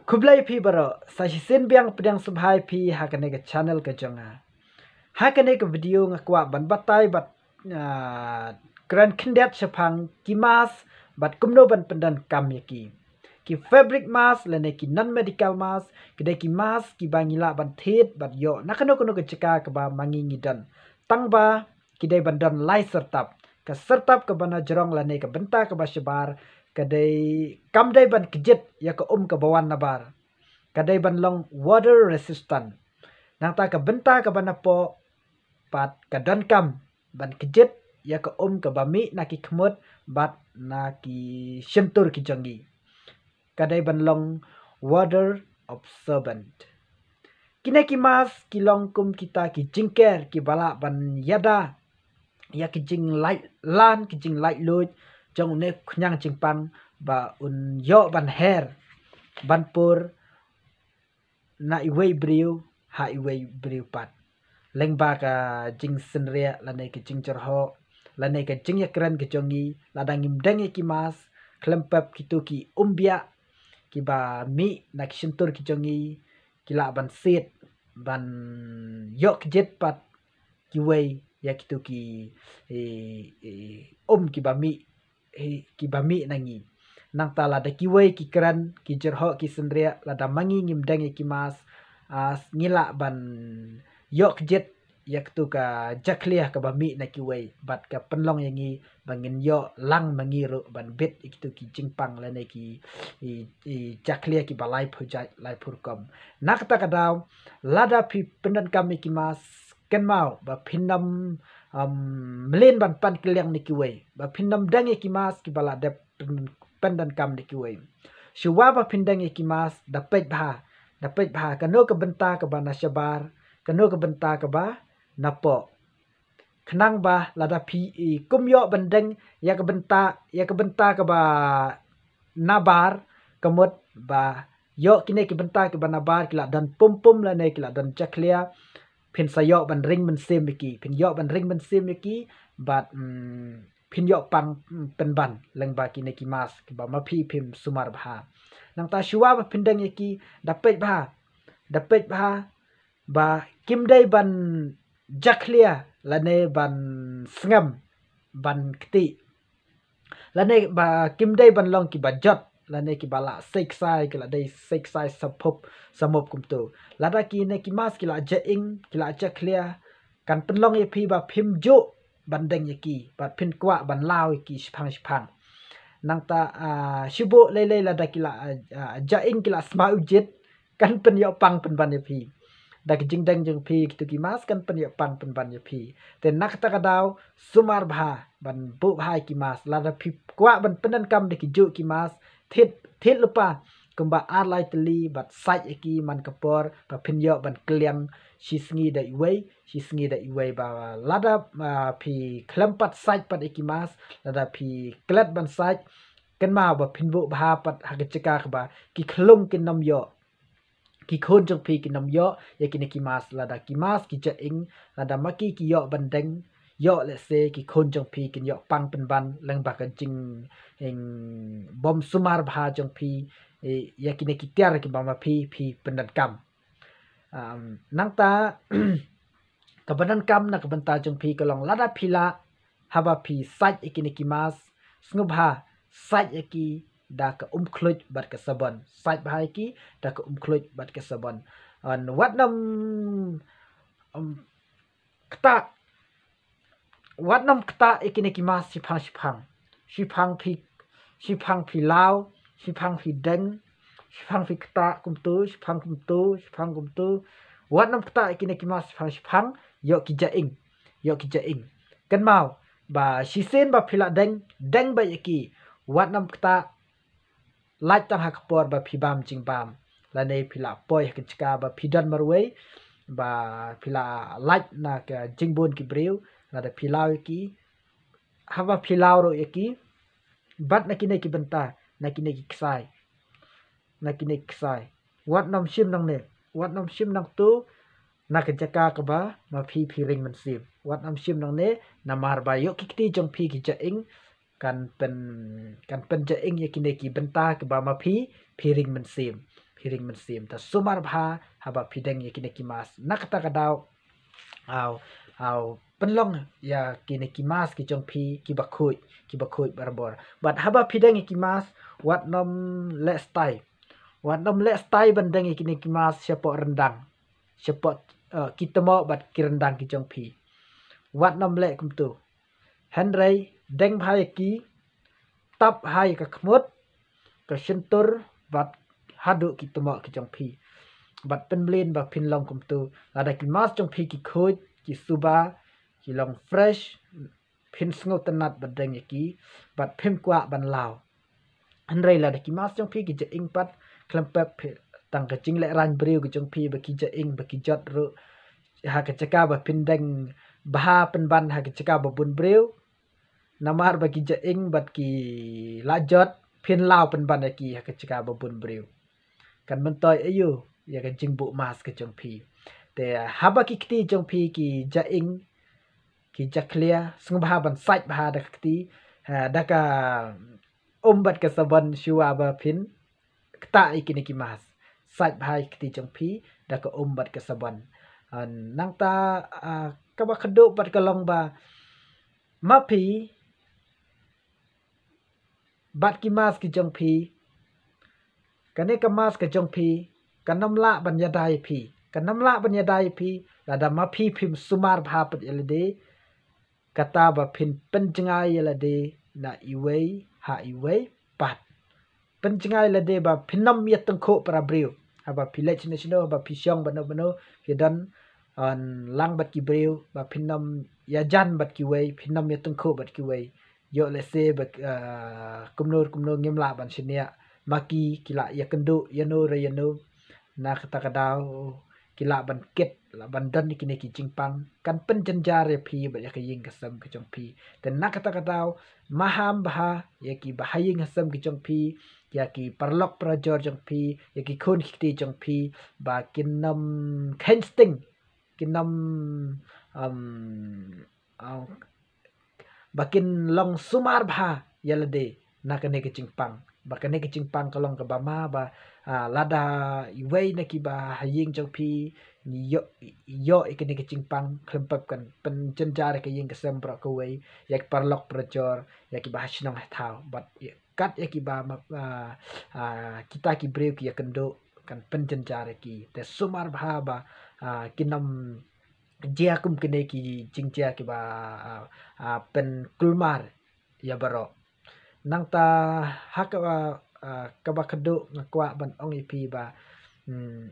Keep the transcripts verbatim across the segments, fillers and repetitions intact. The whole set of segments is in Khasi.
Khublei phi baroh, sa shisien biang pdiang sngewbha ïa phi ha kane ka channel ka jong nga. Ha kane ka video nga kwah ban batai bad, ah, kren khyndiat shaphang ki mask bad kumno ban pyndonkam ïa ki. Ki fabric mask lane ki non medical mask, ki dei ki mask kiba ngi lah ban thied bad ïoh na kano kano ka jaka kaba ma ngi ngi don. Tang ba ki dei ban don lai syrtap. Ka syrtap kaba na jrong lane ka bynta kaba shabar, ka dei kam dei ban kjit ïa ka um kaba wan nabar. Ka dei ban long water resistant. Nangta ka bynta kaba napoh pat ka donkam ban kjit ïa ka um kaba mih na ki khmut bad na ki shyntur ki jong ngi. Ka dei ban long water absorbent. Kine ki mask ki long kum kita ki jingker kiba lah ban ïada ïa ki jinglait lan, ki jinglait luid jong une u khñiang jingpang ba un ïoh ban her ban pur na iwei i briew ha iwei i briew pat. Lyngba ka jingsynriah lane ka jingjyrhoh lane ka jingïakren ka jong ngi, lada ngim deng ïa ki mask, khlem pep kito ki umbiah kiba mih na ki shyntur ki jong ngi, ki lah ban siat, ban ïoh kjit pat kiwei ïa kito ki, eh, eh, um kiba mih, eh, kiba mih na ngi. Nangta lada kiwei ki kren, ki jyrhoh, ki synriah, lada ma ngi ngim deng ïa ki mask, ah, ngi lah ban ïoh kjit ïa kito ka jakhlia kaba mih na kiwei bad ka pynlong ïa ngi ba ngin ïoh lang ma ngi ruh ban bit ïa kito ki jingpang lane ki, i, i jakhlia kiba laiphew jait, laiphew rukom. Na kata ka daw, lada phi pyndonkam ïa ki mask, kynmaw ba phin ym, um, mlien ban pan kylliang na kiwei, ba phin ym deng ïa ki mask kiba la dep pyn-, pyndonkam na kiwei. Shuwa ba phin deng ïa ki mask, da peit bha, da peit bha kano ka bynta kaba na shabar, kano ka bynta kaba napoh. Khnang ba lada phi, i, kum ïoh ban deng ïa ka bynta, ïa ka bynta kaba nabar, ka mut ba ïoh kine ki bynta kiba nabar ki la don pum pum lane ki la don jakhlia, phin sa ïoh ban ring mynsiem ïa ki, phin ïoh ban ring mynsiem ïa ki bad, mm, phin ïoh pang, mm, pynban lyngba kine ki mask kiba ma phi phim sumar bha. Nangta shuwa ba phin deng ïa ki, da peit bha, da peit bha ba kim dei ban jakhlia lane ban sngem, ban kti. Lane ba kim dei ban long kiba jot lane kiba la sei ksai, ki la dei sei ksai sampup, samup kumto. Lada kine ki mask ki la jaing, ki la jakhlia, kan pynlong ïa phi ba phim ju ban deng ïa ki, ba phin kwah ban law ïa ki shiphang shiphang. Nangta, ah, shu bok lei lei lada ki la, ah, jaing, ki la sma u jied, kan pynïoh pang pynban ïa phi. Da ki jingdeng jong phi kito ki mask kan pynïoh pang pynban ïa phi. Te na kata ka daw, sumar bha ban buh bha ïa ki mask. Lada phi kwah ban pyndonkam da ki juh ki mask, thied, thied lypa kumba ar lai tylli bad sait ïa ki man ka por ba phin ïoh ban kylliang shi sngi da iwei, shi sngi da iwei. Ba lada, ah, phi khlem pat sait pat ïa ki mask, lada phi klet ban sait, kynmaw ba phin buh bha pat ha ka jaka kaba ki khlung kin ym ïoh, ki khun jong phi kin ym ïoh ïa kine ki mask. Lada ki mask ki jaing, lada ma ki ki ïoh ban deng, ïoh lehse ki khun jong phi kin ïoh pang pynban lyngba ka jing, ing, bym sumar bha jong phi, eh, ïa kine ki tiar kiba ma phi phi pyndonkam. Um, nangta kaba donkam na ka bynta jong phi ka long, lada phi lah, haba phi sait ïa kine ki mask, sngewbha sait ïa ki da ka um khluit bad ka sabon. Sait bha ïa ki da ka um khluit bad ka sabon. Wat nym, um, ktah, wat nym ktah ïa kine ki mask shiphang shiphang. Shiphang phi, shiphang phi law, shiphang phi deng, shiphang phi ktah kumto, shiphang kumto, shiphang kumto. Wat nym ktah ïa kine ki mask shiphang shiphang, ïoh ki jaing, ïoh ki jaing. Kynmaw ba shisien ba phi la deng, deng beit ïa ki. Wat nym ktah, lait tang ha ka por ba phi bam jingbam, lane phi la poi ha ka jaka ba phi don marwei, ba phi la lait na ka jingbun ki briew, lada phi law ïa ki, haba phi law ruh ïa ki, bad na kine ki bynta, na kine ki ksai, na kine ki ksai, wat nym shim nangne, wat nym shim nangto, na ka jaka kaba ma phi phi ring mynsiem. Wat nym shim nangne, namar ba ïoh ki kti jong phi ki jaing, kan pyn, kan pynjaing ïa kine ki bynta kiba ma phi phi ring mynsiem. phi ring mynsiem. Te sumar bha haba phi deng ïa kine ki mask. Na kata ka daw, aw, aw, pynlong ïa kine ki mask ki jong phi kiba khuid, kiba khuid barabor. Bad haba phi deng ïa ki mask, wat nym leh stai. Wat nym leh stai ban deng ïa kine ki mask shapoh ryndang, shapoh, eh, ki tmoh bad ki ryndang ki jong phi. Wat nym leh kumtu. Hynrei deng bha ïa ki, tap ha ïa ka khmut, ka shyntur, bad haduh ki tmoh ki jong phi. Bad pynmlien ba phin long kumtu. Lada ki mask jong phi ki khuid, ki suba, ki long fresh, phin sngewtynnat ban deng ïa ki, bad phim kwah ban law. Hynrei lada ki mask jong phi ki ja-ing pat, khlem pep phi, tang ka jinglehrain briew ki jong phi ba ki ja-ing, ba ki jot ruh, ha ka jaka ba phin deng bha pynban ha ka jaka ba bun briew. Namar ba ki ja-ing bad ki la jot, phin law pynban ïa ki ha ka jaka ba bun briew. Kan myntoi aïu ïa ka jingbuh mask ka jong phi. Te haba ki kti jong phi ki ja-ing, ki ja khlia, sngewbha ban sait bha da ka kti, ha, da ka um bad ka sabon shuwa ba phin ktah ïa kine ki mask. Sait bha ïa ki kti jong phi da ka um bad ka sabon. Ah, nangta, ah, kaba khadduh bad ka long ba ma phi bad ki mask ki jong phi, kane ka mask ka jong phi kan ym lah ban ïada ïa phi. Kan ym lah ban ïada ïa phi lada ma phi phim sumar bha pat ïa lade, kata ba phin pynjngai ïa lade na iwei ha iwei pat. Pynjngai ïa lade ba phin ym ïa tyngkhuh para briew. Haba phi leit shano shano, haba phi shong bano bano, phi don, ah, lang bad ki briew, ba phin ym ïajan bad kiwei, phin ym ïa tyngkhuh bad kiwei. Ïoh lehse ba, ah, kumno kumno ngim lah ban shaniah. Ma ki, ki lah ïakynduh ïano re ïano. Na kata ka daw ki lah ban kit, lah ban don ïa kine ki jingpang. Kan pynjynjar ïa phi bad ïa ka ïing ka sem ka jong phi. Te na kata ka daw, maham bha ïa ki bahaïing hasem ki jong phi, ïa ki paralok parajor jong phi, ïa ki khun ki kti jong phi, ba kin ym kheiñ sting, kin ym, um, um, ba kin long sumar bha ïa lade na kane ka jingpang. Ba kane ka jingpang ka long kaba ma ba, ah, lada iwei na ki bahaïing jong phi ïoh, ïoh ïa kane ka jingpang, khlem pep kan pynjynjar ïa ka ïing ka sem baroh kawei, ïa ki paralok parajor, ïa ki ba ha shnong ha thaw, bad ïa, kat ïa ki ba ma, ah, ah, kita ki briew ki ïakynduh, kan pynjynjar ïa ki. Te sumar bha ba, ah, kin ym jia kum kine ki jingjia ki ba, ah, ah, pynkulmar ïa baroh. Nangta ha kaba, ah, kaba khadduh nga kwah ban ong ïa phi ba, hmm,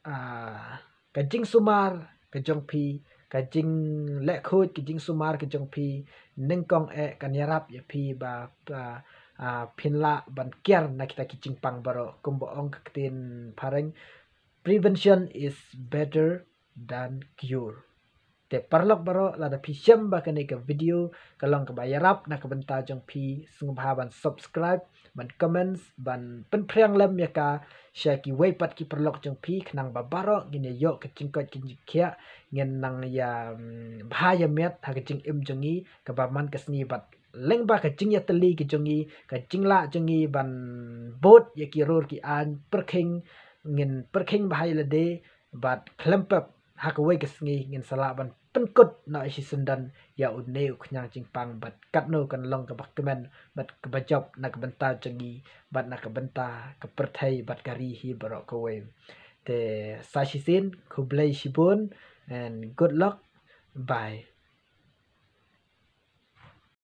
ah, ka jingsumar ka jong phi, ka jingleh khuid, ka jingsumar ka jong phi, nyngkong eh kan ïarap ïa phi ba, ba, ah, phin lah ban kiar na kita ki jingpang baroh, kumba ong ka ktien phareng, "Prevention is better than cure." Te paralok baroh, lada phi shem ba kane ka video ka long kaba ïarap na ka bynta jong phi, sngewbha ban subscribe, ban comments, ban pynphriang lem ïa ka sha kiwei pat ki paralok jong phi, khnang ba baroh ngin ïa ïoh ka jingkoit ka jingkhiah, ngin nang ïa, mm, bha ïa miat ha ka jingim jong ngi kaba man ka sngi bad lyngba ka jingïatylli ka jong ngi, ka jinglah jong ngi ban bud ïa ki rur ki aiñ, pyrkhing, ngin pyrkhing bha ïa lade, bad khlem pep ha kawei ka sngi ngin sa lah ban pynkut noh shisyndon ïa une u khñiang jingpang, bad katno kan long kaba kmen bad kaba jop na ka bynta jong ngi bad na ka bynta ka pyrthei bad ka ri hi baroh kawei. Te sa shisien, khublei shibun and good luck. Bye.